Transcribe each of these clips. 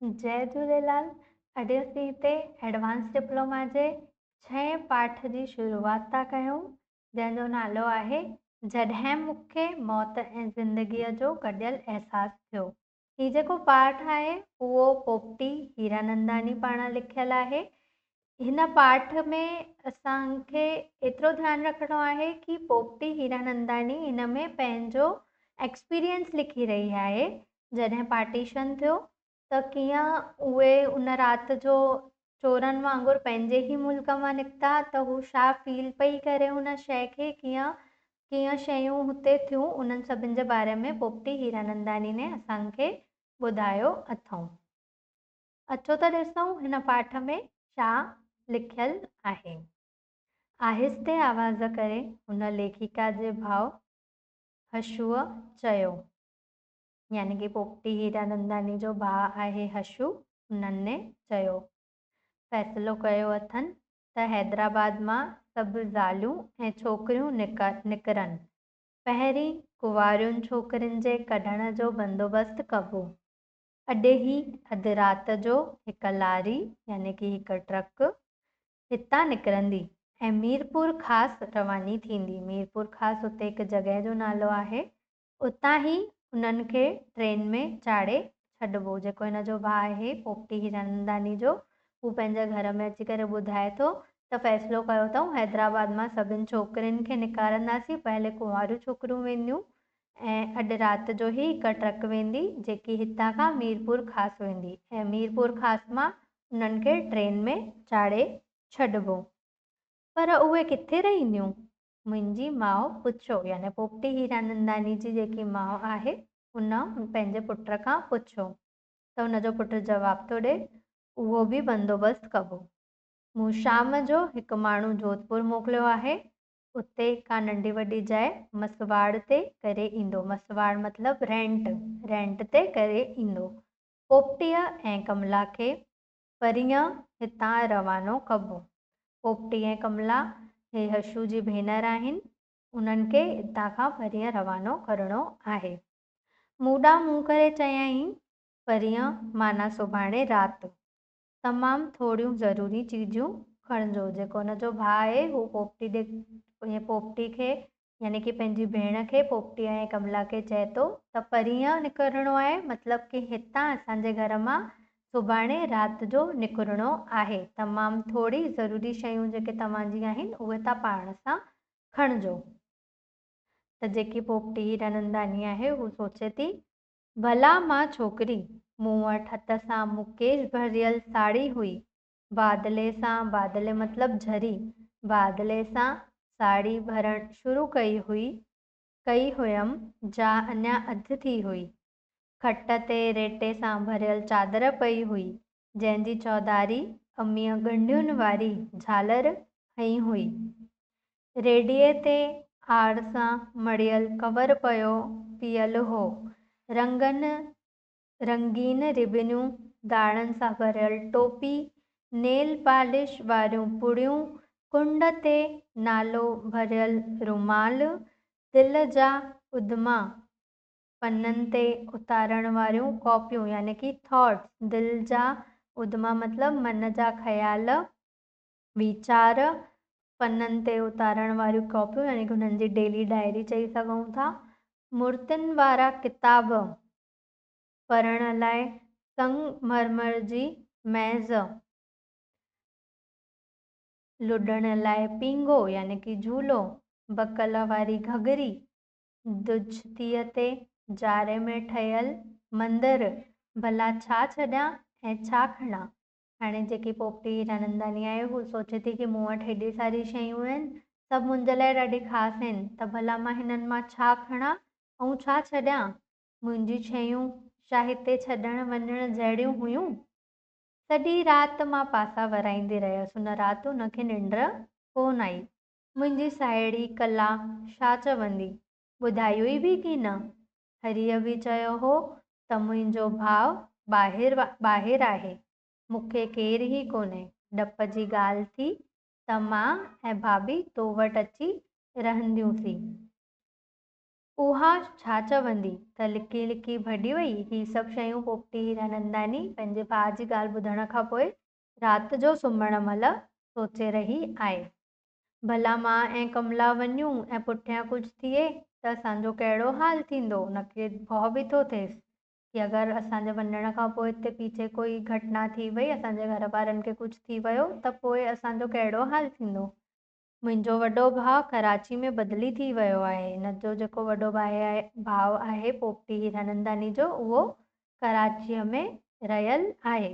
جئي جهوليلال اڄ اسين هتي ايڊوانس ڊپلوما جي ڇهين پاٺ جي شروعات ٿا ڪيون جنهن جو نالو آهي جڏهن مون کي موت ۽ زندگيء جو گڏيل احساس ٿيو. هي جيڪو پاٺ آهي اهو پوپٽي هيراننداڻي پاران لکيل آهي. هن پاٺ ۾ اسان کي ايترو ڌيان رکڻو آهي ڪي پوپٽي هيراننداڻي هن ۾ پنهنجو ايڪسپيرينس لکي رهي آهي جڏهن پارٽيشن ٿيو ته ڪيئن اهي ان رات جو چورن وانگر پنهنجي ئي ملڪ مان نڪتا ته هو ڇا فيل پئي ڪري ان شيء کي ڪيئن ڪيئن شيون هتي ٿيون انهن سڀن جي باري ۾ پوپٽي هيراننداڻي ني اسان کي ٻڌايو اٿئون. اچو ته ڏسون هن پاٺ ۾ ڇا لکيل آهي. آهستي آواز ڪري هن ليکڪا جي ڀاء حشوء چيو. يعني ڪي پوپٽي هيراننداڻي جو ڀاء آهي حشو، انهن چيو. فيصلو ڪيو اٿن ته حيدرآباد مان سڀ زالون ۽ ڇوڪريون نڪرن. پهرين ڪنوارين ڇوڪرين جي ڪڍڻ جو بندوبست ڪبو. اڄ ئي اڌ رات جو هڪ لاري يعني ڪي هڪ ٽرڪ هتان نڪرندي ۽ ميرپورخاص رواني ٿيندي. ميرپورخاص اتي هڪ جڳهه جو نالو آهي. اتان ئي انهن کي ٽرين ۾ چاڙهي ڇڏبو. جيڪو هن جو ڀاء آهي پوپٽي هيراننداڻي جو، هو پنهنجي گهر ۾ اچي ڪري ٻڌائي ٿو ته فيصلو ڪيو اٿئون حيدرآباد مان سڀن ڇوڪرين کي نڪارنداسين، پهلي ڪنواريون ڇوڪريون وينديون ۽ اڄ رات جو ئي هڪ ٽرڪ ويندي جيڪي هتان کان ميرپور خاص ويندي ۽ ميرپور خاص مان انهن کي ٽرين ۾ چاڙهي ڇڏبو. پر اهي ڪٿي رهنديون؟ منهنجي ماء پڇيو، يعني پوپٽي هيراننداڻي جي جيڪي ماء آهي، ان پنهنجي پٽ کان پڇيو ته ان جو پٽ جواب ٿو ڏئي، اهو به بندوبست ڪبو. مون شام جو هڪ ماڻهو جوڌپور موڪليو آهي، اتي ڪا ننڍي وڏي جاء مسواڙ تي ڪري ايندو، مسواڙ مطلب رينٽ، رينٽ تي ڪري ايندو. پوپٽيء ۽ ڪملا کي پرينء هتان روانو ڪبو. پوپٽي ۽ ڪملا هي حشو جي ڀينر آهن، انهن کي هتان کان پرينء روانو ڪرڻو آهي. مون ڏانهن منهن ڪري چيائين، پرينء معنيٰ سڀاڻي رات. تمام ٿوريون ضروري چيزون کڻجو. جيڪو هن جو ڀاء آهي، هو پوپٽي ڏي پوپٽي کي يعني ڪي پنهنجي ڀيڻ کي پوپٽيء ۽ ڪملا کي چئي ٿو ته پرينء نڪرڻو آهي مطلب ڪي هتان اسان جي گهر مان سڀاڻي رات جو نڪرڻو آهي تمام ٿوري ضروري شيون جيڪي توهان جي آهن اهي تان پاڻ سان کڻجو. ته جيڪي پوپٽي هيراننداڻي آهي هو سوچي ٿي ڀلا مان ڇوڪري مون وٽ هٿ سان مڪيش ڀريل ساڙهي هئي بادلي سان، بادلي مطلب جھري، بادلي سان ساڙهي ڀرڻ شروع ڪئي هئي، ڪئي هيم، جا اڃا اڌ ٿي هئي. کٽ تي ريٽي سان ڀريل چادر پئي هئي، جنهن جي چوڌاري اميء ڳنڍين واري جھالر هنئي هئي. ريڊيي تي آر سان مڙهيل ڪور پيو پيل هو. رنگن رنگين ربنيون، داڻن سان ڀريل ٽوپي، نيل پالش واريون پڙيون، ڪنڊ تي نالو ڀريل رومال، دل جا اڌما پنن تي اتارڻ واريون ڪاپيون يعني ڪي ٿاٽس، دل جا اڌما مطلب من جا خيال، ويچار، پنن تي اتارڻ واريون ڪاپيون يعني ڪي انهن جي ڊيلي ڊائري چئي سگهون ٿا، مورتين وارا ڪتاب. پڙهڻ لاء سنگ مرمر جي ميز، لڏڻ لاء پينگهو يعني ڪي جهولو، بڪل واري گهگهري، دجتيء تي جاري ۾ ٺهيل مندر، ڀلا ڇا ڇڏيان ۽ ڇا کڻان؟ هاڻي جيڪي پوپٽي هيراننداڻي آهي هو سوچي ٿي ڪي مون وٽ هيڏي ساري شيون آهن، سڀ منهنجي لاء ڏاڍي خاص آهن ته ڀلا مان هنن مان ڇا کڻان ۽ ڇا ڇڏيان؟ منهنجون شيون ڇا هتي ڇڏڻ وڃڻ جهڙيون هيون؟ سڄي رات مان پاسا ورائيندي رهيس. ان رات هن کي ننڊ ڪونه آئي. منهنجي ساهيڙي ڪلا ڇا چوندي؟ ٻڌايوئي به ڪي نه؟ هريء به چيو هو ته منهنجو ڀاء ٻاهر ٻاهر آهي. مون کي ڪير ئي ڪونهي. ڊپ جي ڳالهه ٿي ته مان ۽ ڀاڀي تو وٽ اچي رهنديونسين. اها اها ڇا چوندي ته لڪي لڪي ڀڄي وئي. هي سڀ شيون پوپٽي هيراننداني پنهنجي ڀاء جي ڳالهه ٻڌڻ کان پوء رات جو سمهڻ مهل سوچي رهي آهي. ڀلا مان ۽ ڪملا وڃون ۽ پٺيان ڪجهه ٿئي ته اسان جو ڪهڙو حال ٿيندو؟ هن کي ڀؤ به ٿو ٿئيس ڪي اگر اسان جي وڃڻ کان پوء هتي پيڇي ڪوئي گهٽنا ٿي وئي، اسان جي گهر وارن کي ڪجهه ٿي ويو ته پوء اسان جو ڪهڙو حال ٿيندو؟ منهنجو وڏو ڀاء ڪراچي ۾ بدلي ٿي ويو آهي. هن جو جيڪو وڏو ڀاء آهي پوپٽي هيراننداني جو اهو ڪراچيء ۾ رهيل آهي.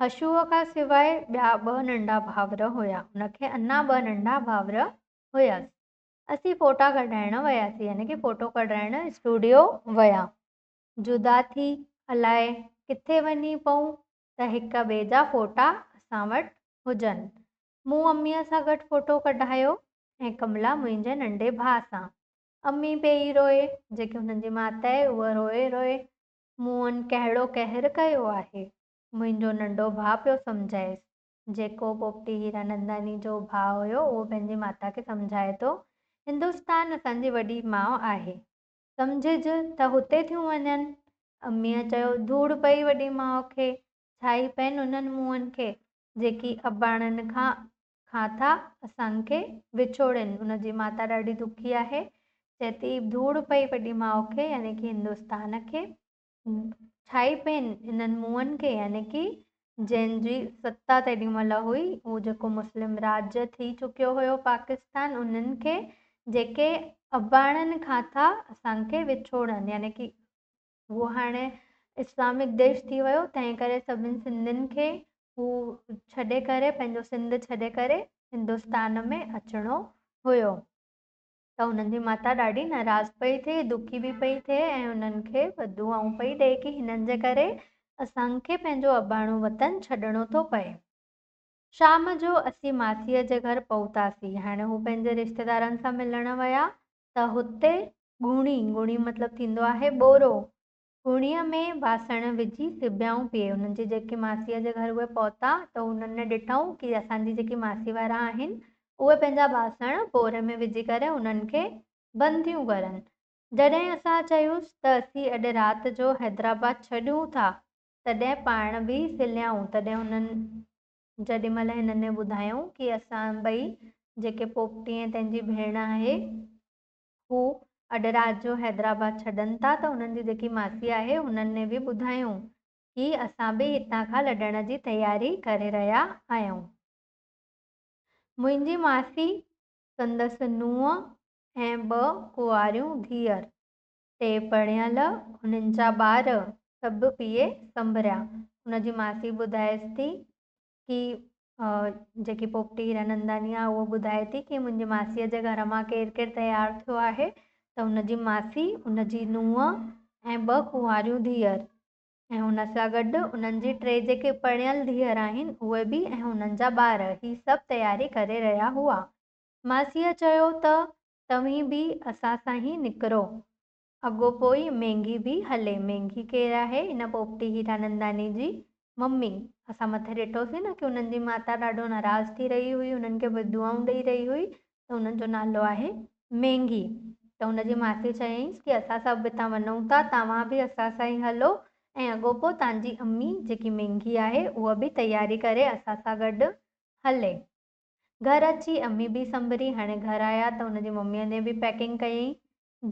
حشوء کان سواء ٻيا ٻه ننڍا ڀائر هيا. هن کي اڃا ٻه ننڍا ڀائر هيس. اسين فوٽا ڪڍائڻ وياسين يعني ڪي فوٽو ڪڍرائڻ اسٽوڊيو ويا. جدا ٿي الائي ڪٿي وڃي پئون ته هڪ ٻئي جا فوٽا اسان وٽ هجن. مون اميء سان گڏ فوٽو ڪڍايو ۽ ڪملا منهنجي ننڍي ڀاء سان. امي پيئي روئي، جيڪي هنن جي ماتا آهي اها روئي روئي مون ڪهڙو قهر ڪيو آهي. منهنجو ننڍو ڀاء پيو سمجهائيس. جيڪو پوپٽي هيراننداني جو ڀاء هيو اهو پنهنجي ماتا کي سمجهائي ٿو، هندستان اسان جي وڏي ماء آهي. سمجهج ته هتي ٿيون وڃن. اميء چيو، ڌوڙ پئي وڏي ماء کي، ڇائي پين انهن منهن کي، جيڪي اباڻن کان کان ٿا اسان کي وڇوڙين. ان جي ماتا ڏاڍي دکي آهي. چئي ٿي ڌوڙ پئي وڏي ماء کي يعني ڪي هندستان کي. ڇائي پين انهن منهن کي يعني ڪي جنهن جي ستا تيڏي مهل هئي اهو جيڪو مسلم راڄ ٿي چڪيو هيو پاڪستان انهن کي جيڪي اباڻن کان ٿا اسان کي وڇوڙن يعني ڪي اهو هاڻي اسلامڪ ديش ٿي ويو تنهن ڪري سڀني سنڌين کي هو ڇڏي ڪري پنهنجو سنڌ ڇڏي ڪري هندستان ۾ اچڻو هيو ته هنن جي ماتا ڏاڍي ناراض پئي ٿئي دکي به پئي ٿئي ۽ هنن کي بددعائون پئي ڏئي ڪي هنن جي ڪري اسان کي پنهنجو اباڻو وطن ڇڏڻو ٿو پئي. شام جو اسين ماسيء جي گهر پهتاسين. هاڻي هو پنهنجي رشتيدارن سان ملڻ ويا ته هتي ڳوڻي، ڳوڻي مطلب ٿيندو آهي ٻورو، ڳوڻيء ۾ باسڻ وجهي سبيائون پئي. انهن جي جيڪي ماسيء جي گهر اهي پهتا ته انهن ڏٺائون ڪي اسان جي جيڪي ماسي وارا آهن اهي پنهنجا باسڻ ٻوري ۾ وجهي ڪري انهن کي بند ٿيون ڪرن. جڏهن اسان چيوس ته اسين اڄ رات جو حيدرآباد ڇڏيون ٿا تڏهن پاڻ به سليائون. تڏهن انهن جيڏي مهل هنن ٻڌايائون ڪي اسان ٻئي جيڪي پوپٽي ۽ تنهنجي ڀيڻ آهي هو اڄ رات جو حيدرآباد ڇڏن ٿا ته انهن جي جيڪي ماسي آهي انهن به ٻڌايائون ڪي اسان به هتان کان لڏڻ جي تياري ڪري رهيا آهيون. منهنجي ماسي، سندس نونهن ۽ ٻه ڪنواريون ڌيئر، ٽي پرڻيل انهن جا ٻار سڀ پيئي سنڀريا. ان جي ماسي ٻڌائيس ٿي ڪي جيڪي پوپٽي هيراننداني آ اهو ٻڌائي ٿي ڪي منهنجي ماسيء جي گهر مان ڪير ڪير تيار ٿيو آهي ته ان جي ماسي، ان جي نونهن ۽ ٻه ڪنواريون ڌيئر ۽ ان سان گڏ انهن جي ٽي جيڪي پرڻيل ڌيئر آهن اهي به ۽ انهن جا ٻار هي سڀ تياري ڪري رهيا هئا. ماسيء چيو ته توهين به اسان سان ئي نڪرو. اڳوپوء مينگهي به هلي. مينگهي ڪير آهي؟ هن پوپٽي هيراننداني جي ممي. اسان مٿي ڏٺوسين نه ڪي انهن جي ماتا ڏاڍو ناراض ٿي رهي هئي، انهن کي بددعائون ڏئي رهي هئي ته انهن جو نالو آهي مينگهي. ته ان جي ماسي چيائينس ڪي اسان سڀ هتان وڃون ٿا، توهان به اسان سان ئي هلو ۽ اڳوپوء توهان جي امي جيڪي مينگهي آهي اها به تياري ڪري اسان سان گڏ هلي. گهر اچي امي به سنڀري، هاڻي گهر آيا ته هن جي مميء ني به پيڪنگ ڪيائين.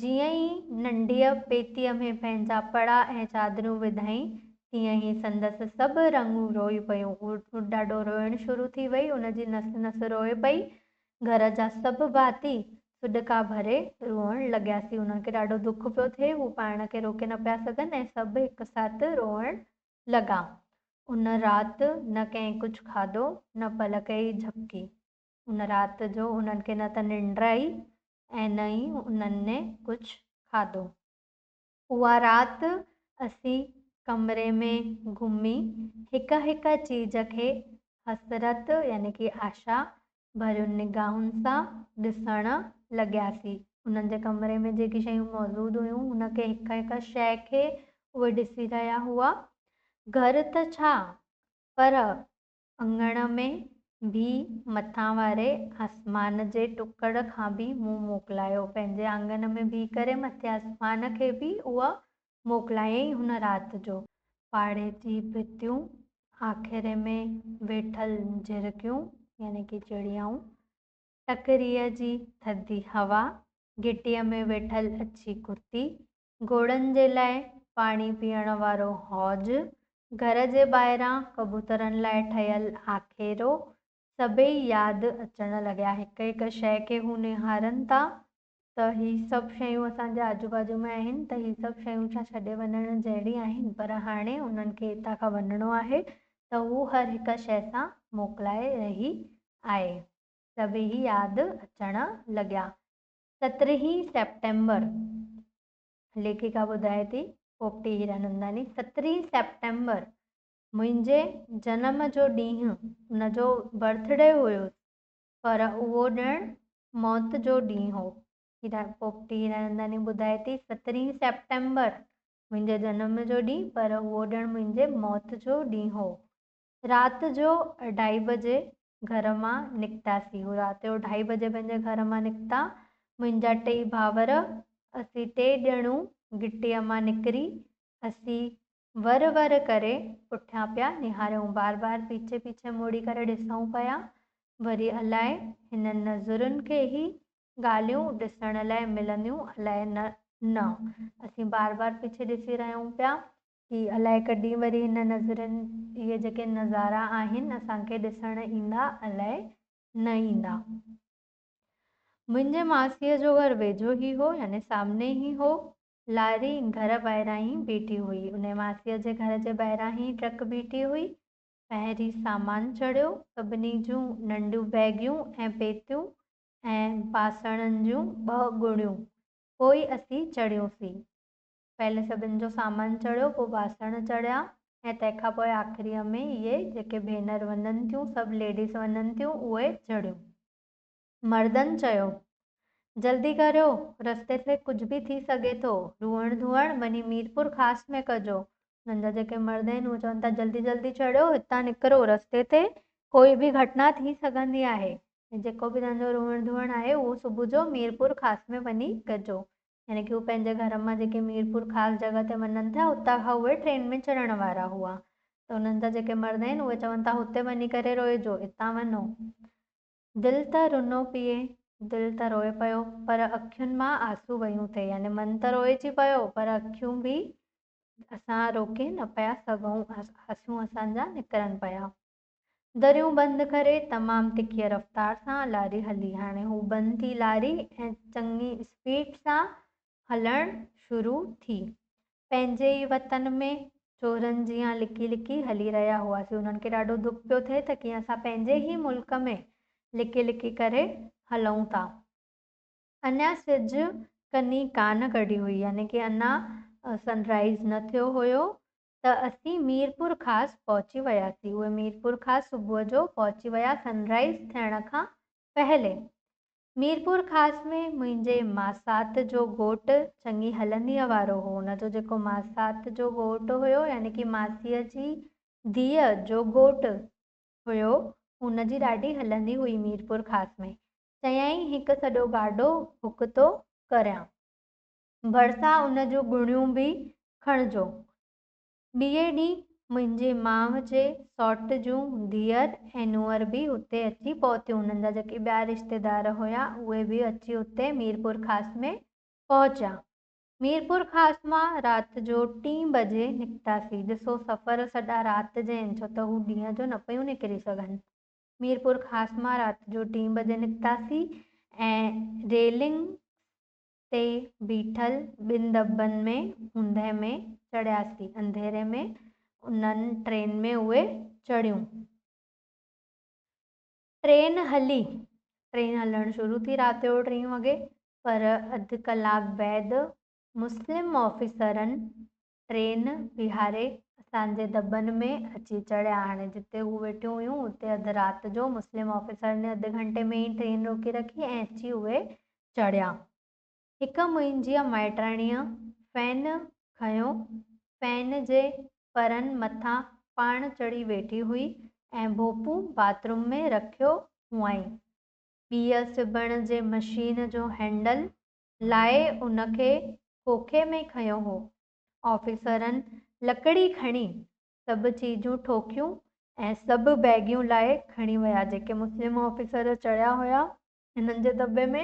جيئن ئي ننڍيء پيتيء ۾ پنهنجا پڙا ۽ چادرون وڌائين، تيئن ئي سندس سڀ رڱون روئي پيون. هوء ڏاڍو روئڻ شروع ٿي وئي. هن جي نس نس روئي پئي. گهر جا سڀ ڀاتي سڏڪا ڀري روئڻ لڳياسين. انهن کي ڏاڍو دک پيو ٿئي. هو پاڻ کي روڪي نه پيا سگهن ۽ سڀ هڪ ساٿ روئڻ لڳا. ان رات نه ڪنهن ڪجهه کاڌو، نه پلڪ ئي جهپڪي. ان رات جو انهن کي نه ته ننڊ آئي ۽ نه ئي انهن ڪجهه کاڌو. اها رات اسين ڪمري ۾ گهمي هڪ هڪ چيز کي حسرت يعني ڪي آشا ڀرين نگاهن سان ڏسڻ لڳياسين. انهن جي ڪمري ۾ جيڪي شيون موجود هيون، ان کي هڪ هڪ شيء کي اهي ڏسي رهيا هئا. گهر ته ڇا، پر اڱڻ ۾ به مٿان واري آسمان جي ٽڪڙ کان به منهن موڪلايو. پنهنجي آڱن ۾ بيهي ڪري مٿي آسمان کي به اها موڪلايائين هن رات جو. پاڙي جي ڀتيون، آکيري ۾ ويٺل جهرڪيون يعني ڪي چڙيائون، ٽڪريء جي ٿڌي هوا، گهٽيء ۾ ويٺل اڇي ڪتي، گهوڙن جي لاء پاڻي پيئڻ وارو حوض، گهر جي ٻاهران ڪبوترن لاء ٺهيل آکيرو، سڀئي ياد اچڻ لڳيا. هڪ هڪ شيء کي هو نهارن ٿا ته هي سڀ شيون اسان جي آجو باجو ۾ آهن ته هي سڀ شيون ڇا ڇڏي وڃڻ جهڙي آهن؟ پر هاڻي انهن کي هتان کان وڃڻو آهي ته هو هر هڪ شيء سان موڪلائي رهي آهي. سڀئي ياد اچڻ لڳيا. سترهين سيپٽمبر، ليکڪا ٻڌائي ٿي، پوپٽي هيراننداڻي، سترهين سيپٽمبر منهنجي جنم جو ڏينهن، ان جو برٿ ڊي هيو، پر اهو ڄڻ موت جو ڏينهن هو. پوپٽي هيراننداڻي ٻڌائي ٿي، سترهين سيپٽمبر منهنجي جنم جو ڏينهن، پر اهو ڄڻ منهنجي موت جو ڏينهن هو. رات جو اڍائي بجي گهر مان نڪتاسين. هو رات جو اڍائي بجي پنهنجي گهر مان نڪتا. منهنجا ٽيئي ڀائر، اسين ٽي ڄڻون گهٽيء مان نڪري اسين ور ور ڪري پٺيان پيا نهاريون. بار بار پيڇي پيڇي مڙي ڪري ڏسون پيا. وري الائي هنن نظرن کي هي ڳالهيون ڏسڻ لاء ملنديون الائي نه. اسين بار بار پيڇي ڏسي رهيون پيا. ڪي الائي ڪڏهن وري هن نظرين اهي جيڪي نظارا آهن اسان کي ڏسڻ ايندا الائي نه ايندا. منهنجي ماسيء جو گهر ويجهو ئي هو يعني سامني ئي هو. لاري گهر ٻاهران ئي بيٺي هئي. انهي ماسيء جي گهر جي ٻاهران ئي ٽرڪ بيٺي هئي. پهرين سامان چڙهيو، سڀني جون ننڍيون بيگيون ۽ پيتيون ۽ باسڻن جون ٻه ڳوڻيون. پوء اسين چڙهيونسين. پهلي سڀن جو سامان چڙهيو، پوء باسڻ چڙهيا ۽ تنهن کان پوء آخريء ۾ اهي جيڪي ڀينر وڃن ٿيون، سڀ ليڊيز وڃن ٿيون، اهي چڙهيون. مردن چيو، جلدي ڪريو، رستي تي ڪجهه به ٿي سگهي ٿو، روئڻ ڌوئڻ وڃي ميرپور خاص ۾ ڪجو. انهن جا جيڪي مرد آهن، اهي چون ٿا، جلدي جلدي چڙهيو، هتان نڪرو، رستي تي ڪوئي به گهٽنا ٿي سگهندي آهي ۽ جيڪو به توهان جو روئڻ ڌوئڻ آهي، اهو صبح جو ميرپور خاص ۾ وڃي ڪجو. يعني ڪي هو پنهنجي گهر مان جيڪي ميرپور خاص جڳهه تي وڃن ٿا اتان کان اهي ٽرين ۾ چڙهڻ وارا هئا ته انهن جا جيڪي مرد آهن اهي چون ٿا هتي وڃي ڪري روئجو هتان وڃو. دل ته رنو پيئي، دل ته روئي پيو پر اکين مان آنسو وهيون ٿي يعني من ته روئجي پيو پر اکيون به اسان روڪي نه پيا سگهون آنسو اسان جا نڪرن پيا. دريون بند ڪري تمام تکيء رفتار سان لاري هلي. هاڻي هو بند ٿي لاري ۽ چڱي اسپيڊ سان هلڻ شروع ٿي. پنهنجي ئي وطن ۾ چورن جيان لڪي لڪي هلي رهيا هئاسين. انهن کي ڏاڍو دک پيو ٿئي ته ڪيئن اسان پنهنجي ئي ملڪ ۾ لڪي لڪي ڪري هلون ٿا. اڃا سج ڪني ڪانه ڪڍي هئي يعني ڪي اڃا سن رائيز نه ٿيو هيو ته اسين ميرپورخاص پهچي وياسين. اهي ميرپورخاص صبح جو پهچي ويا سن رائيز ٿيڻ کان پهلي. ميرپورخاص ۾ منهنجي ماسات جو ڳوٺ چڱي هلنديء وارو هو. ان جو جيڪو ماسات جو ڳوٺ هيو يعني ڪي ماسيء جي ڌيء جو ڳوٺ هيو ان جي ڏاڍي هلندي هئي ميرپورخاص ۾. چيائين هڪ سڄو گاڏو بڪ ٿو ڪريان. ڀرسان ان جون ڳوڻيون به کڻجو. ٻئي ڏينهن منهنجي ماء جي سئوٽ جون ڌيئر ۽ نونهر به اتي اچي پهتيون. انهن جا جيڪي ٻيا رشتيدار هيا، اهي به اچي اتي ميرپورخاص ۾ پهچيا. ميرپورخاص مان رات جو ٽين بجي نڪتاسين. ڏسو سفر سڄا رات جي آهن، ڇو ته هو ڏينهن جو نه پيون نڪري سگهن. ميرپورخاص مان رات جو ٽين بجي نڪتاسين ۽ ريلنگ تي بيٺل ٻن دٻن ۾ اوندهه ۾ چڙهياسين. انڌيري ۾ انهن ٽرين ۾ اهي چڙهيون. ٽرين هلي. ٽرين هلڻ شروع ٿي رات جو ٽين وڳي، پر اڌ ڪلاڪ بعد مسلم آفيسرن ٽرين بيهاري اسان جي دٻن ۾ اچي چڙهيا. هاڻي جتي هو ويٺيون هيون، اتي اڌ رات جو مسلم آفيسرن اڌ گهنٽي ۾ ئي ٽرين روڪي رکي ۽ اچي اهي چڙهيا. هڪ منهنجيء مائٽياڻيء فين کنيو، فين جي پرن مٿان پاڻ چڙهي ويٺي هئي ۽ ڀوپون باٿ روم ۾ رکيو هئائين. ٻيء سبڻ جي مشين جو هينڊل لاهي ان کي کوکي ۾ کنيو هو. آفيسرن لڪڙي کڻي سڀ چيزون ٺوڪيون ۽ سڀ بيگيون لاهي کڻي ويا. جيڪي مسلم آفيسر چڙهيا هيا هنن جي دٻي ۾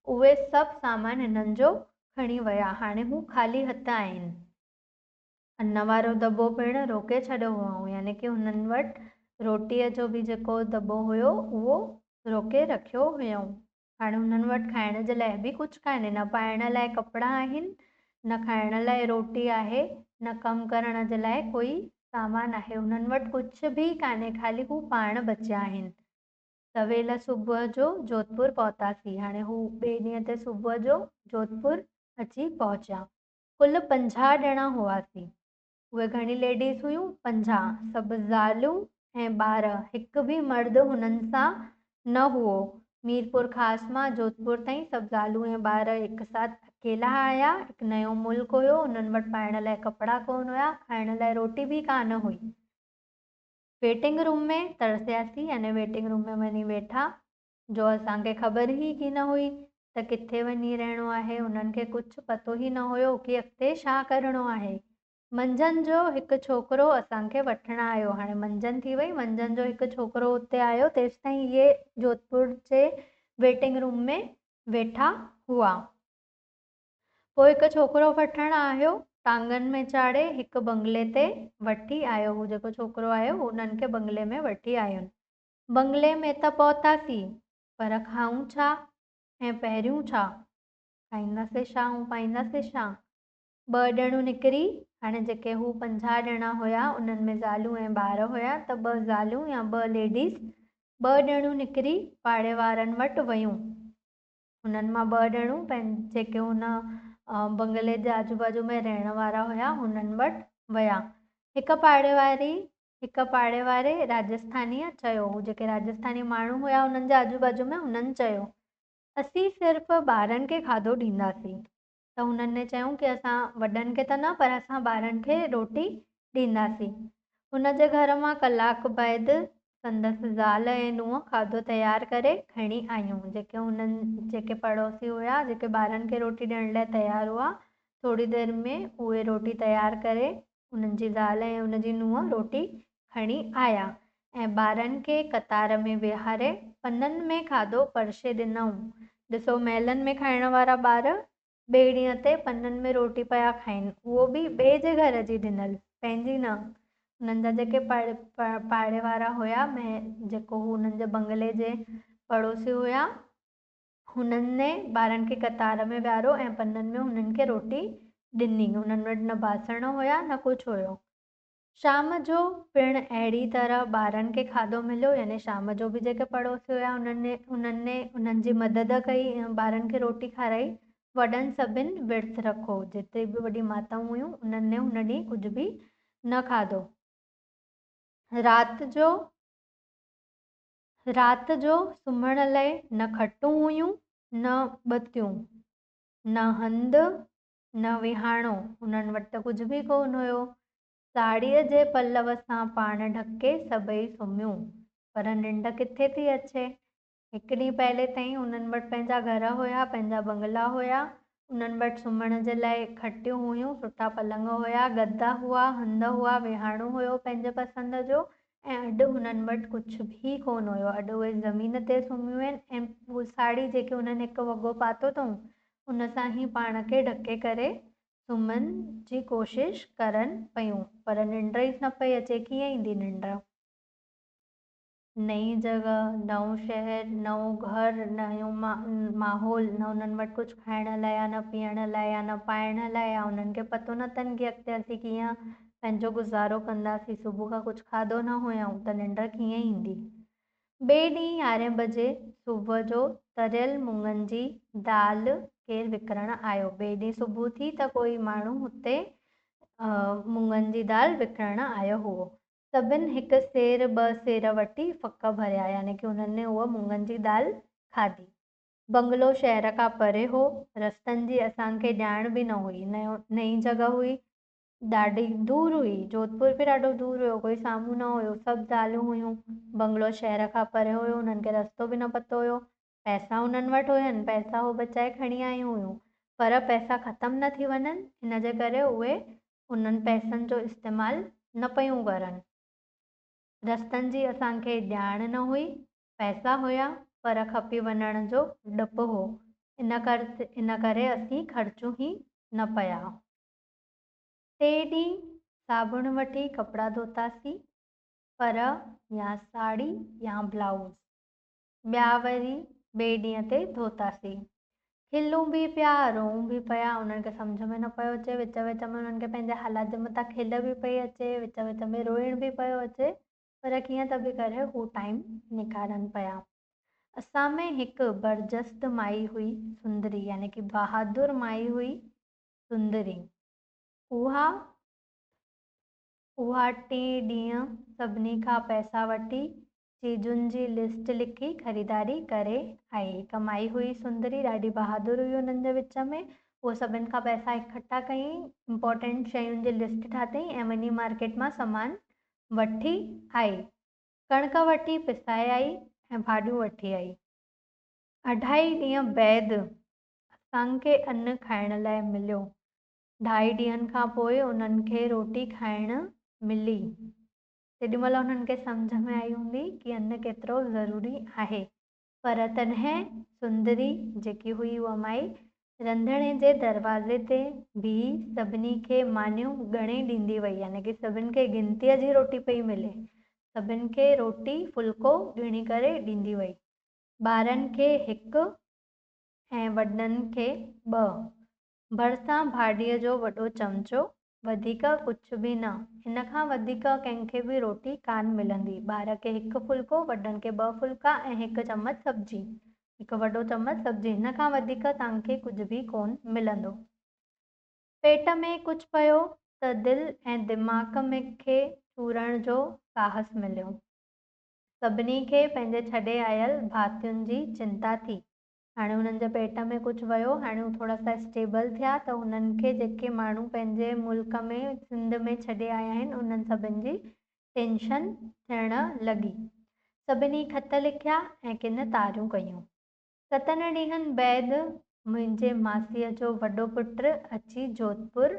اهي سڀ سامان هنن جو کڻي ويا. هاڻي هو خالي هٿ آهن. ان وارو دٻو پڻ روڪي ڇڏيو هئائون يعني ڪي هنن وٽ روٽيء جو به جيڪو دٻو هيو اهو روڪي رکيو هيائون. هاڻي هنن وٽ کائڻ جي لاء به ڪجهه ڪانهي، نه پائڻ لاء ڪپڙا آهن، نه کائڻ لاء روٽي آهي، نه ڪم ڪرڻ جي لاء ڪوئي سامان آهي، هنن وٽ ڪجهه به ڪانهي، خالي هو پاڻ بچيا آهن. سويل صبح جو جوڌپور پهتاسين. هاڻي هو ٻئي ڏينهن تي صبح جو جوڌپور اچي پهچيا. ڪل 50 ڄڻا هئاسين. اهي گهڻي ليڊيز هيون؟ 50، سڀ زالون ۽ ٻار، هڪ به مرد هنن سان نه هئو. ميرپورخاص مان جوڌپور تائين سڀ زالون ۽ ٻار هڪ ساٿ اڪيلا آيا. هڪ نيو ملڪ هيو، هنن وٽ پائڻ لاء ڪپڙا ڪونه هيا، کائڻ لاء روٽي به ڪانه هئي. ويٽنگ روم ۾ ترسياسين يعني ويٽنگ روم ۾ وڃي ويٺا جو اسان کي خبر ئي ڪين هئي ته ڪٿي وڃي رهڻو آهي. انهن کي ڪجهه پتو ئي نه هيو ڪي اڳتي ڇا ڪرڻو آهي. منجهند جو هڪ ڇوڪرو اسان کي وٺڻ آيو. هاڻي منجهند ٿي وئي، منجهند جو هڪ ڇوڪرو اتي آيو، تيستائين اهي جوڌپور جي ويٽنگ روم ۾ ويٺا هئا. پوء هڪ ڇوڪرو وٺڻ آيو، ٽانگن ۾ چاڙهي هڪ بنگلي تي وٺي آيو. هو جيڪو ڇوڪرو آيو، هنن کي بنگلي ۾ وٺي آيون. بنگلي ۾ ته پهتاسين، پر کائون ڇا ۽ پهريون ڇا؟ کائينداسين ڇا ۽ پائينداسين ڇا؟ ٻه ڄڻيون نڪري، هاڻي جيڪي هو 50 ڄڻا هيا، انهن ۾ زالون ۽ ٻار هيا، ته ٻه زالون يا ٻه ليڊيز، ٻه ڄڻيون نڪري پاڙي وارن وٽ ويون. هنن مان ٻه ڄڻون جيڪي هن بنگلي جي آجو باجو ۾ رهڻ وارا هيا هنن وٽ ويا. هڪ پاڙي واري هڪ پاڙي واري راجسٿانيء چيو، هو جيڪي راجسٿاني ماڻهو هيا هنن جي آجو باجو ۾ هنن چيو، اسين صرف ٻارن کي کاڌو ڏينداسين. ته هنن ني چيائون ڪي اسان وڏن کي ته نه پر اسان ٻارن کي روٽي ڏينداسين. هن جي گهر مان ڪلاڪ بعد سندس زال ۽ نونهن کاڌو تيار ڪري کڻي آيون. جيڪي هنن جيڪي پڙوسي هيا، جيڪي ٻارن کي روٽي ڏيڻ لاء تيار هئا، ٿوري دير ۾ اهي روٽي تيار ڪري انهن جي زال ۽ ان جي نونهن روٽي کڻي آيا ۽ ٻارن کي قطار ۾ ويهاري پنن ۾ کاڌو پرشي ڏنائون. ڏسو محلن ۾ کائڻ وارا ٻار ٻئي ڏينهن تي پنن ۾ روٽي پيا کائين، اهو به ٻئي جي گهر جي ڏنل، پنهنجي نه. انهن جا جيڪي پاڙي وارا هيا، جيڪو هو انهن جي بنگلي جي پڙوسي هيا، هنن ني ٻارن کي قطار ۾ ويهاريو ۽ پنن ۾ هنن کي روٽي ڏني. انهن وٽ نه باسڻ هيا نه ڪجهه هيو. شام جو پڻ اهڙي طرح ٻارن کي کاڌو مليو يعني شام جو به جيڪي پڙوسي هيا انهن انهن انهن جي مدد ڪئي ۽ ٻارن کي روٽي کارائي. وڏن سڀن ورت رکو، جيتري به وڏي ماتائون هيون انهن هن ڏينهن ڪجهه به نه کاڌو. رات جو سمهڻ لاء نه کٽون هيون نه ٻتيون، نه هنڌ نه ويهاڻو، انهن وٽ ته ڪجهه به ڪونه هيو. ساڙهيء جي پلو سان پاڻ ڍڪي سڀئي سمهيون، پر ننڊ ڪٿي ٿي اچي. هڪ ڏينهن پهلي تائين انهن وٽ پنهنجا گهر هيا، پنهنجا بنگلا هيا، انهن وٽ سمهڻ جي لاء کٽيون هيون، سٺا پلنگ هيا، گدا هئا، هنڌ هئا، ويهاڻو هيو پنهنجي پسند جو ۽ اڄ هنن وٽ ڪجهه به ڪونه هيو. اڄ اهي زمين تي سمهيون آهن ۽ هو ساڙهي جيڪي انهن هڪ وڳو پاتو اٿئون، ان سان ئي پاڻ کي ڍڪي ڪري سمهڻ جي ڪوشش ڪرن پيون، پر ننڊ ئي نه پئي اچي، ڪيئن ايندي ننڊ؟ نئين جڳهه، نئون شهر، نئون گهر، نيون ماحول، نه انهن وٽ ڪجهه کائڻ لاء آ، نه پيئڻ لاء آ، نه پائڻ لاء آ، انهن کي پتو نه اٿن ڪي اڳتي اسين ڪيئن پنهنجو گذارو ڪنداسين، صبح کان ڪجهه کاڌو نه هيائون ته ننڊ ڪيئن ايندي؟ ٻئي ڏينهن يارهين بجي صبح جو تريل مڱن جي دال ڪير وڪڻڻ آيو. ٻئي ڏينهن صبح ٿي ته ڪوئي ماڻهو هتي مڱن جي دال وڪڻڻ آيو هئو. سڀن هڪ سير ٻه سير وٺي ڦڪ ڀريا يعني ڪي انهن اها مڱن جي دال کاڌي. بنگلو شهر کان پري هو. رستن جي اسان کي ڄاڻ به نه هئي. نئين جڳهه هئي. ڏاڍي دور هئي. جوڌپور به ڏاڍو دور هيو، ڪوئي سامهون نه هيو، سڀ زالون هيون. بنگلو شهر کان پري هيو، انهن کي رستو به نه پتو هيو. پئسا انهن وٽ هين، پئسا هو بچائي کڻي آيون هيون، پر پئسا ختم نه ٿي وڃن ان جي ڪري اهي انهن پئسن جو استعمال نه پيون ڪرن. رستن جي اسان کي ڄاڻ نه هئي، پئسا هيا پر کپي وڃڻ جو ڊپ هو، ان ڪري اسين خرچون ئي نه پيا. ٽي ڏينهن صابڻ وٺي ڪپڙا ڌوتاسين، پر يا ساڙهي يا بلائوز. ٻيا وري ٻئي ڏينهن تي ڌوتاسين. کلون به پيا، روئون به پيا. انهن کي سمجهه ۾ نه پيو اچي. وچ وچ ۾ انهن کي پنهنجي حالات جي مٿان کل به پئي اچي، وچ وچ ۾ روئڻ به پيو اچي، پر ڪيئن ته به ڪري هو ٽائيم نڪارن پيا. اسان ۾ هڪ برجست مائي هئي سندري، يعني ڪي بهادر مائي هئي سندري. اها اها ٽئين ڏينهن سڀني کان پئسا وٺي چيزن جي لسٽ لکي خريداري ڪري آئي. هڪ مائي هئي سندري، ڏاڍي بهادر هئي انهن جي وچ ۾. اها سڀن کان پئسا اڪٺا ڪيائين، امپارٽنٽ شين جي لسٽ ٺاتئين ۽ وڃي مارڪيٽ مان سامان وٺي آئي. ڪڻڪ وٺي پسائي آئي ۽ ڀاڄيون وٺي آئي. اڍائي ڏينهن بعد اسان کي ان کائڻ لاء مليو. ڍائي ڏينهن کان پوء انهن کي روٽي کائڻ ملي. تيڏي مهل انهن کي سمجهه ۾ آئي هوندي ڪي ان ڪيترو ضروري آهي. پر تڏهن سندري جيڪي هئي اها مائي رنڌڻي جي دروازي تي بيهي سڀني کي مانيون ڳڻي ڏيندي وئي يعني ڪي سڀن کي گنتيء جي روٽي پئي ملي. سڀن کي روٽي ڦلڪو ڳڻي ڪري ڏيندي وئي. ٻارن کي هڪ ۽ وڏن کي ٻه. ڀرسان ڀاڄيء جو وڏو چمچو، وڌيڪ ڪجهه به نه. ان کان وڌيڪ ڪنهن کي به روٽي ڪانه ملندي. ٻار کي هڪ ڦلڪو، وڏن کي ٻه ڦلڪا ۽ هڪ چمچ سبزي. هڪ وڏو چمچ سبزي. هن کان وڌيڪ توهان کي ڪجهه به ڪونه ملندو. پيٽ ۾ ڪجهه پيو ته دل ۽ دماغ ۾ کي چورڻ جو ساهس مليو. سڀني کي پنهنجي ڇڏي آيل ڀاتين جي چنتا ٿي. هاڻي هنن جي پيٽ ۾ ڪجهه ويو، هاڻي هو ٿورا سا اسٽيبل ٿيا ته هنن کي جيڪي ماڻهو پنهنجي ملڪ ۾ سنڌ ۾ ڇڏي آيا آهن انهن سڀن جي ٽينشن ٿيڻ لڳي. سڀني خط لکيا ۽ ڪن تاريون ڪيون. ستن ڏينهن بعد منهنجي ماسيء جو وڏو پٽ اچي جوڌپور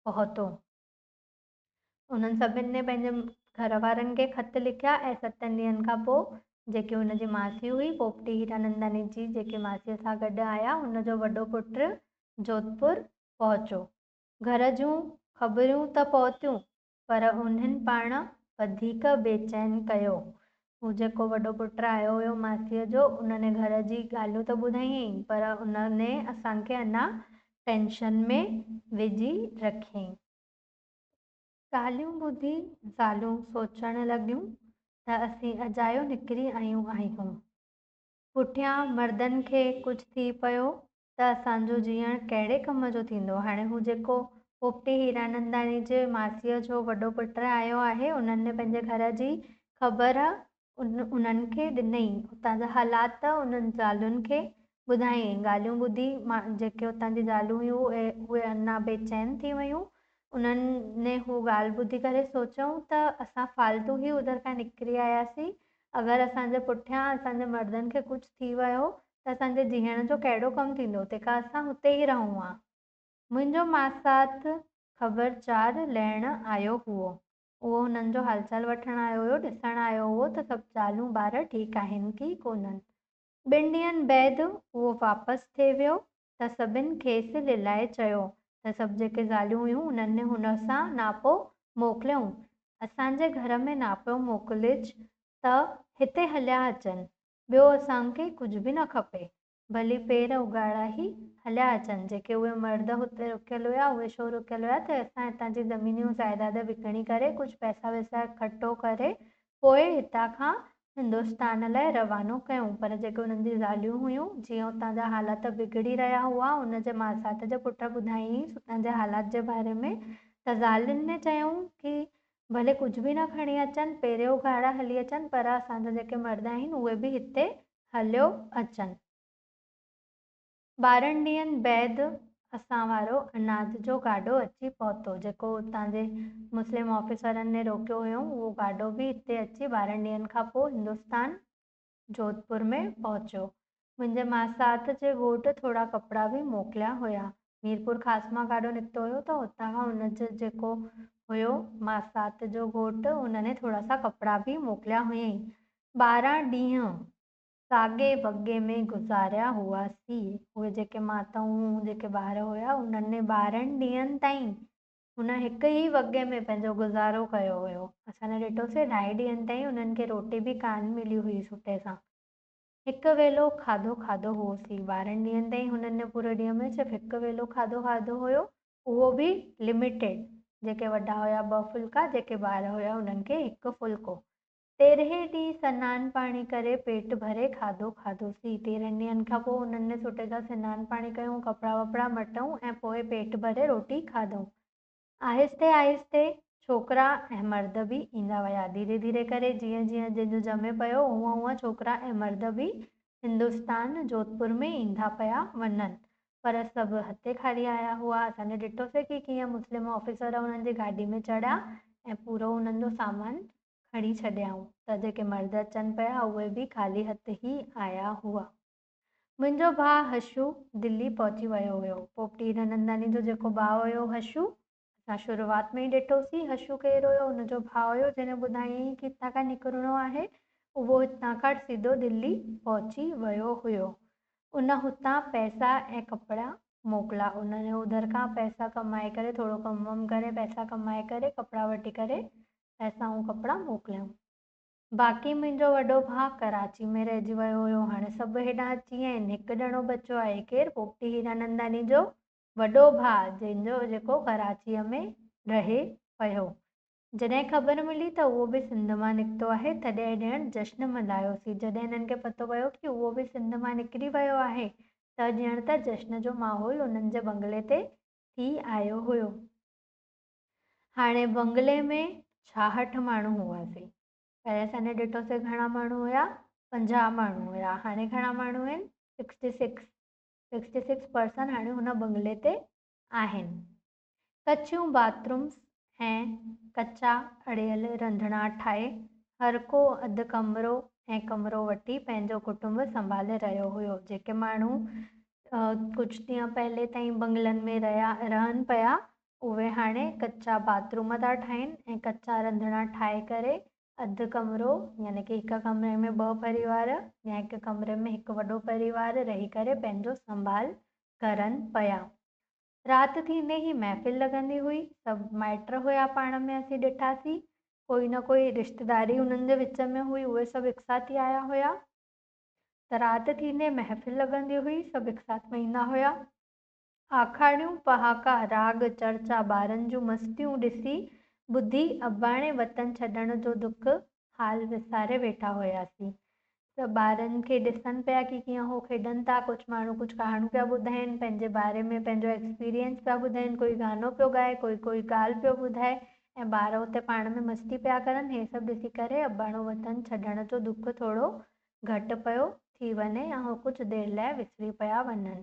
پهتو. انهن سڀني پنهنجي گهر وارن کي خط لکيا ۽ ستن ڏينهن کان پوء جيڪي هن جي ماسي هئي پوپٽي هيراننداڻي جي جيڪي ماسيء سان گڏ آيا هن جو وڏو پٽ جوڌپور پهچو. گهر جون خبرون ته پهتيون پر انهن پاڻ وڌيڪ بيچين ڪيو. هو جيڪو وڏو پٽ آيو هيو ماسيء جو انهن گهر جي ڳالهيون ته ٻڌايائين پر انهن اسان کي اڃا ٽينشن ۾ وجهي رکيائين. ڳالهيون ٻڌي زالون سوچڻ لڳيون ته اسين اجايو نڪري آيون آهيون. پٺيان مردن کي ڪجهه ٿي پيو ته اسان جو جيئڻ ڪهڙي ڪم جو ٿيندو. هاڻي هو جيڪو پوپٽي هيراننداڻي جي ماسيء جو وڏو پٽ آيو آهي، انهن پنهنجي گهر جي خبر انهن کي ڏنئين. اتان جا حالات انهن زالن کي ٻڌايائين. ڳالهيون ٻڌي جيڪي اتان جي زالون هيون اهي اڃا بيچين ٿي ويون. انهن هو ڳالهه ٻڌي ڪري سوچيائون ته اسان فالتو ئي ادهر کان نڪري آياسين. اگر اسان جي پٺيان اسان جي مردن کي ڪجهه ٿي ويو ته اسان جي جيئڻ جو ڪهڙو ڪم ٿيندو، تنهن کان اسان هتي ئي رهون ها. منهنجو ماسات خبر چار لهڻ آيو هئو. اهو هنن جو حال چال وٺڻ آيو هيو، ڏسڻ آيو هئو ته سڀ زالون ٻار ٺيڪ آهن ڪي ڪونهن. ٻن ڏينهن بعد اهو واپس ٿي ويو ته سڀن کيس للائي چيو ته سڀ جيڪي زاليون هيون انهن هن سان ناپو موڪليائون. اسان جي گهر ۾ ناپو موڪلج ته هتي هليا اچن، ٻيو اسان کي ڪجهه به نه کپي. ڀلي پير اگهاڙا ئي هليا اچن. جيڪي اهي مرد هتي رڪيل هيا، اهي ڇو رڪيل هيا ته اسان هتان جي زمينيون جائداد وڪڻي ڪري ڪجهه پئسا وئسا اڪٺو ڪري پوء هتان کان هندستان لاء روانو ڪيون. پر جيڪي انهن جي زاليون هيون، جيئن اتان جا حالات بگڙي رهيا هئا، ان جي ماسات جي پٽ ٻڌايائينس اتان جي حالات جي باري ۾ ته زالين ني چيائون ڪي ڀلي ڪجهه به نه کڻي اچن، پير اگهاڙا هلي اچن پر اسان جا جيڪي مرد آهن اهي به هتي هليو اچن. 12 ڏينهن بعد اسان وارو اناج جو گاڏو اچي پهتو، جيڪو اتان جي مسلم آفيسرن ني روڪيو هيو، اهو گاڏو به هتي اچي 12 ڏينهن کان پوء هندستان جوڌپور ۾ پهچيو. منهنجي ماسات جي گهوٽ ٿورا ڪپڙا به موڪليا هيا. ميرپور خاص مان گاڏو نڪتو هيو ته اتان کان ان جو جيڪو هيو ماسات جو گهوٽ، ان ني ٿورا سا ڪپڙا به موڪليا هيائين. 12 ڏينهن ساڳئي وڳي ۾ گذاريا هئاسين. اهي جيڪي ماتائون، جيڪي ٻار هيا، انهن 12 ڏينهن تائين هن هڪ ئي وڳي ۾ پنهنجو گذارو ڪيو هيو. اسان ڏٺوسين 2.5 ڏينهن تائين انهن کي روٽي به ڪانه ملي هئي سٺي سان. هڪ ويلو کاڌو کاڌو هئوسين. 12 ڏينهن تائين هنن پوري ڏينهن ۾ صرف هڪ ويلو کاڌو کاڌو هيو، اهو به لميٽيڊ. جيڪي وڏا هيا 2 ڦلڪا، جيڪي ٻار هيا انهن کي هڪ ڦلڪو. 13 ڏينهن سنان پاڻي ڪري پيٽ ڀري کاڌو کاڌوسين. 13 ڏينهن کان پوء انهن سٺي سان سنان پاڻي ڪيون، ڪپڙا وپڙا مٽون ۽ پوء پيٽ ڀري روٽي کاڌئون. آهستي آهستي ڇوڪرا ۽ مرد به ايندا ويا. ڌيري ڌيري ڪري جيئن جيئن جنهن جو ڄمي پيو، هونئن هونئن ڇوڪرا ۽ مرد به هندستان جوڌپور ۾ ايندا پيا وڃن. پر سڀ هٿي خالي آيا هئا. اسان ڏٺوسين ڪي ڪيئن مسلم آفيسر انهن جي گاڏي ۾ چڙهيا ۽ پورو انهن جو سامان کڻي ڇڏيائون، ته جيڪي مرد اچن پيا اهي به خالي هٿ ئي آيا هئا. منهنجو ڀاء حشو دلي پهچي ويو هيو. پوپٽي هيراننداڻي جو جيڪو ڀاء هيو حشو، اسان شروعات ۾ ئي ڏٺوسين حشو ڪير هيو، ان جو ڀاء هيو جنهن ٻڌايائين ڪي هتان کان نڪرڻو آهي، اهو هتان کان سڌو دلي پهچي ويو هيو. ان هتان پئسا ۽ ڪپڙا موڪلا. ان اڌر کان پئسا ڪمائي ڪري، ٿورو ڪم وم ڪري پئسا ڪمائي ڪري ڪپڙا وٺي ڪري پئسا ۽ ڪپڙا موڪليائون. باقي منهنجو وڏو ڀاء ڪراچي ۾ رهجي ويو هيو. هاڻي سڀ هيڏانهن اچي ويا آهن. هڪ ڄڻو بچيو آهي. ڪير؟ پوپٽي هيراننداڻي جو وڏو ڀاء، جنهن جو جيڪو ڪراچيء ۾ رهي پيو. جڏهن خبر ملي ته اهو به سنڌ مان نڪتو آهي، تڏهن ڄڻ جشن ملهايوسين. جڏهن هنن کي پتو پيو ڪي اهو به سنڌ مان نڪري ويو آهي ته ڄڻ ته جشن جو ماحول انهن جي بنگلي تي ٿي آيو هيو. هاڻي بنگلي ۾ 66 ماڻهو هئاسين. پهرين اسان نے ڏٺوسين گهڻا ماڻهو هيا؟ 50 ماڻهو هيا. هاڻي گهڻا ماڻهو آهن؟ 66، 66 پرسن هاڻي هن بنگلي تي آهن. ڪچيون باٿرومس ۽ ڪچا اڙيل رنڌڻا ٺاهي هر ڪو اڌ ڪمرو ۽ ڪمرو وٺي پنهنجو ڪٽنب سنڀالي رهيو هيو. جيڪي ماڻهو ڪجهه ڏينهن پهلي تائين بنگلن ۾ رهيا رهن پيا، اهي هاڻي ڪچا باٿ روم ٿا ٺاهين ۽ ڪچا رنڌڻا ٺاهي ڪري اڌ ڪمرو يعني ڪي هڪ ڪمري ۾ 2 پريوار يا هڪ ڪمري ۾ هڪ وڏو پريوار رهي ڪري پنهنجو سنڀال ڪرن پيا. رات ٿيندي ئي محفل لڳندي هئي. سڀ مائٽ هيا پاڻ ۾ اسين ڏٺاسين. ڪوئي نه ڪوئي رشتيداري انهن جي وچ ۾ هئي، اهي سڀ هڪ ساٿ ئي آيا هيا. ته رات ٿيندي محفل لڳندي هئي، سڀ هڪ ساٿ ۾ ايندا هيا. آکاڻيون، پهاڪا، راڳ، چرچا، ٻارن جون مستيون ڏسي ٻڌي اباڻي وطن ڇڏڻ جو دک حال وساري ويٺا هياسين. ته ٻارن کي ڏسن پيا ڪي ڪيئن هو کيڏن ٿا، ڪجهه ماڻهو ڪجهه ڪهاڻيون پيا ٻڌائين، پنهنجي باري ۾ پنهنجو ايڪسپيرينس پيا ٻڌائين، ڪوئي گانو پيو ڳائي، ڪوئي ڪوئي ڳالهه پيو ٻڌائي ۽ ٻار اتي پاڻ ۾ مستي پيا ڪرن. هي سڀ ڏسي ڪري اباڻو وطن ڇڏڻ جو دک ٿورو گهٽ پيو ٿي وڃي ۽ هو ڪجهه دير لاء وسري پيا وڃن.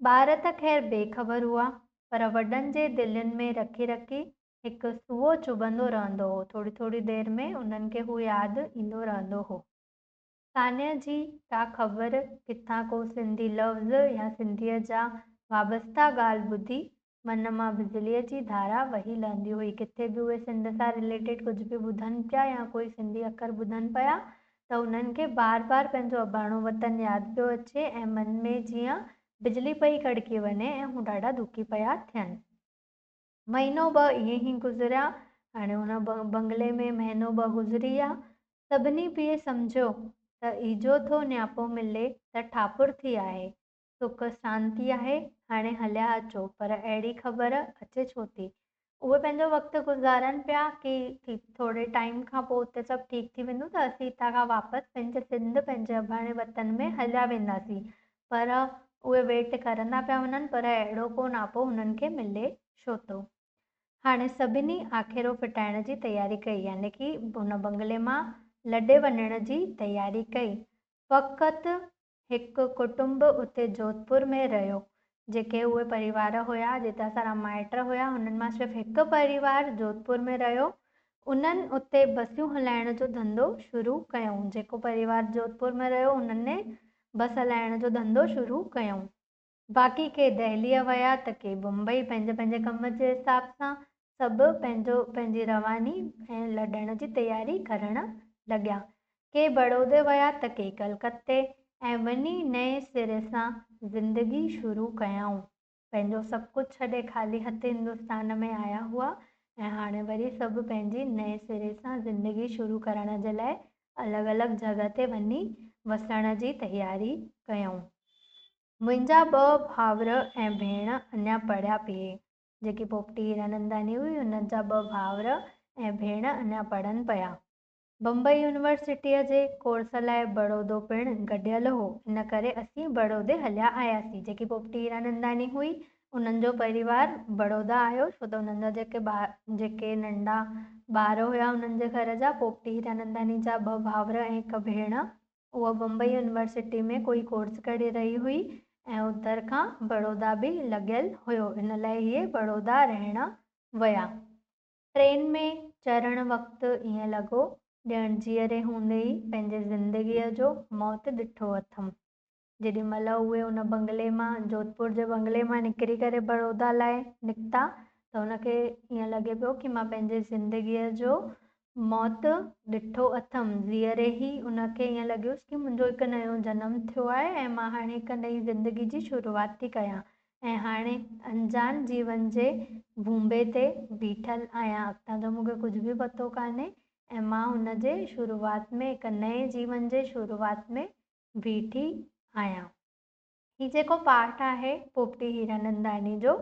ٻار ته خير بي خبر هئا، پر وڏن جي دلين ۾ رکي رکي هڪ سوئو چڀندو رهندو هو. ٿوري ٿوري دير ۾ انهن کي هو ياد ايندو رهندو هو. سانحه جي ڪا خبر، ڪٿان ڪو سنڌي لفظ يا سنڌيء جا وابسته ڳالهه ٻڌي، من مان بجليء جي ڌارا وهي لهندي هئي. ڪٿي به اهي سنڌ سان رليٽيڊ ڪجهه به ٻڌن پيا يا ڪوئي سنڌي اکر ٻڌن پيا ته انهن کي بار بار پنهنجو اباڻو وطن ياد پيو اچي ۽ من ۾ جيئن بجلي پئي ڪڙڪي وڃي ۽ هو ڏاڍا دکي پيا ٿين. مهينو ٻه ائين ئي گذريا. هاڻي ان بنگلي ۾ مهينو ٻه گذري ويا. سڀني پئي سمجهيو ته ايجو ٿو نياپو ملي ته ٺاپر ٿي آهي. سک شانتي آهي، هاڻي هليا اچو، پر اهڙي خبر اچي ڇو ٿي؟ اهي پنهنجو وقت گذارن پيا ڪي ٿوري ٽائيم کان پوء اتي سڀ ٺيڪ ٿي ويندو ته اسين هتان کان واپس پنهنجي سنڌ، پنهنجي اباڻي وطن ۾ هليا وينداسين، پر اهي ويٽ ڪرندا پيا وڃن، پر اهڙو ڪو ناپو هنن کي ملي ڇو ٿو؟ هاڻي سڀني آکيرو ڦٽائڻ جي تياري ڪئي، يعني ڪي ان بنگلي مان لڏي وڃڻ جي تياري ڪئي. فقط هڪ ڪٽنب اتي جوڌپور ۾ رهيو، جيڪي اهي پريوار هيا، جيترا سارا مائٽ هيا، هنن مان صرف هڪ پريوار جوڌپور ۾ رهيو. انهن اتي بسيون هلائڻ جو ڌنڌو شروع ڪيائون. جيڪو پريوار جوڌپور ۾ رهيو، انهن بس هلائڻ جو ڌنڌو شروع ڪيائون. باقي ڪي دهليء ويا ته ڪي بمبئي، پنهنجي پنهنجي ڪم جي حساب سان سڀ پنهنجو پنهنجي رواني ۽ لڏڻ جي تياري ڪرڻ لڳيا. ڪي بڙودي ويا ته ڪي ڪلڪتي ۽ وڃي نئين سري سان زندگي شروع ڪيائون. پنهنجو سڀ ڪجهه ڇڏي خالي هٿ هندستان ۾ آيا هئا ۽ هاڻي وري سڀ پنهنجي نئين سري سان زندگي شروع ڪرڻ جي لاء الڳ الڳ جڳهه تي وڃي وسڻ جي تياري ڪيائون. منهنجا ٻه ڀائر ۽ ڀيڻ اڃا پڙهيا پئي. جيڪي پوپٽي هيراننداني هئي، ان جا ٻه ڀائر ۽ ڀيڻ اڃا پڙهن پيا. بمبئي يونيورسٽيء جي ڪورس لاء بڙودو پڻ گڏيل هو، ان ڪري اسين بڙودي هليا آياسين. جيڪي پوپٽي هيراننداني هئي، انهن جو پريوار بڙودا آيو، ڇو ته انهن جا جيڪي جيڪي ننڍا ٻار هيا انهن جي گهر جا، پوپٽي هيراننداني جا ٻه ڀائر ۽ هڪ ڀيڻ، اها بمبئي يونيورسٽي ۾ ڪوئي ڪورس ڪري رهي هئي ۽ اتر کان بڙودا به لڳيل هيو، ان لاء اهي بڙودا رهڻ ويا. ٽرين ۾ چڙهڻ وقت ائين لڳو ڄڻ جيئري هوندي ئي پنهنجي زندگيء جو موت ڏٺو اٿم. جيڏي مهل اهي ان بنگلي مان، جوڌپور جي بنگلي مان نڪري ڪري بڙودا لاء نڪتا ته هن کي ائين لڳي پيو ڪي مان پنهنجي زندگيء جو موت ڏٺو اٿم. جيئري ئي ان کي ائين لڳيس ڪي منهنجو هڪ نيو جنم ٿيو آهي ۽ مان هاڻي هڪ نئين زندگي جي شروعات ٿي ڪيان ۽ هاڻي انجان جيون جي ڀونبي تي بيٺل آهيان. اڳتان جو مون کي ڪجهه به پتو ڪانهي ۽ مان ان جي شروعات ۾ هڪ نئين جيون جي شروعات ۾ بيٺي آهيان. هي جيڪو پاٺ آهي پوپٽي هيراننداني جو،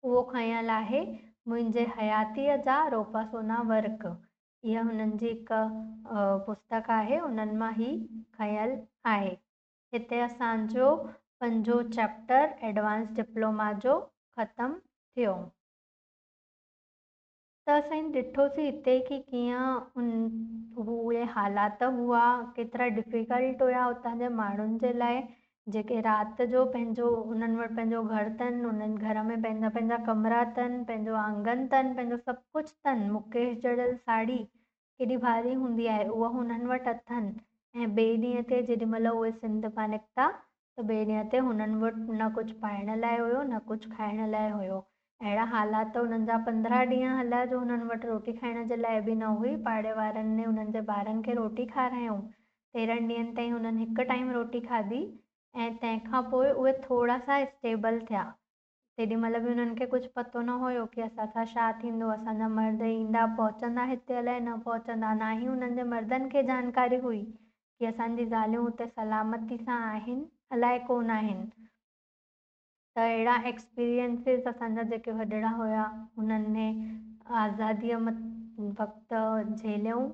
اهو کنيل آهي منهنجي حياتيء جا روپا سونا ورق. اها هنن جي هڪ پستڪ آهي، انهن مان هي کنيل آهي. هتي اسان جو پنجون چيپٽر ايڊوانس ڊپلوما جو ختم ٿيو. ته اسين ڏٺوسين هتي ڪي ڪيئن ان اهي حالات هئا، ڪيترا ڊفيڪلٽ هيا اتان جي ماڻهن جي لاء، جيڪي رات جو پنهنجو انهن وٽ پنهنجو گهر اٿن، انهن گهر ۾ پنهنجا پنهنجا ڪمرا اٿن، پنهنجو آنگن اٿن، پنهنجو سڀ ڪجهه اٿن، مڪيش جڙيل ساڙهي ڪيڏي ڀاري هوندي آهي، اها هنن وٽ اٿن ۽ ٻئي ڏينهن تي جيڏي مهل اهي سنڌ مان نڪتا ته ٻئي ڏينهن تي هنن وٽ نه ڪجهه پائڻ لاء هيو نه ڪجهه کائڻ لاء هيو. اهڙا حالات انهن جا 15 ڏينهن هليا جو هنن وٽ روٽي کائڻ جي لاء به نه هئي. پاڙي وارن ني انهن جي ٻارن کي روٽي کارايائون. 13 ڏينهن تائين هنن هڪ ٽائيم روٽي کاڌي ۽ تنهن کان پوء اهي ٿورا سا اسٽيبل ٿيا. تيڏي مهل به انهن کي ڪجهه پتو نه هيو ڪي اسان سان ڇا ٿيندو، اسان جا مرد ايندا پهچندا هتي الائي نه پهچندا، نه ئي انهن جي مردن کي جانڪاري هئي ڪي اسان جي زاليون هتي سلامتي سان آهن الائي ڪونه آهن. ته اهڙا ايڪسپيرينسز اسان جا جيڪي وڏڙا هيا انهن ني آزاديء وقت جهيليائون،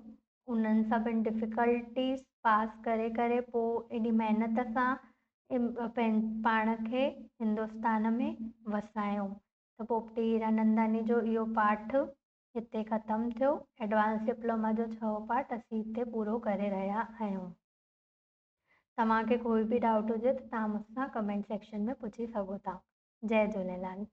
انهن سڀن ڊفيڪلٽيز پاس ڪري ڪري پوء ايڏي محنت سان پاڻ کي هندستان ۾ وسايو. ته پوپٽي هيراننداني جو اهو پاٺ هتي ختم ٿيو. ايڊوانس ڊپلوما جو ڇهون پارٽ اسين هتي پورو ڪري رهيا آهيون. توهان کي ڪوئي به ڊائوٽ هجي ته توهان مون سان ڪمينٽ سيڪشن ۾ پڇي سگهو ٿا. جئي جهوليلال.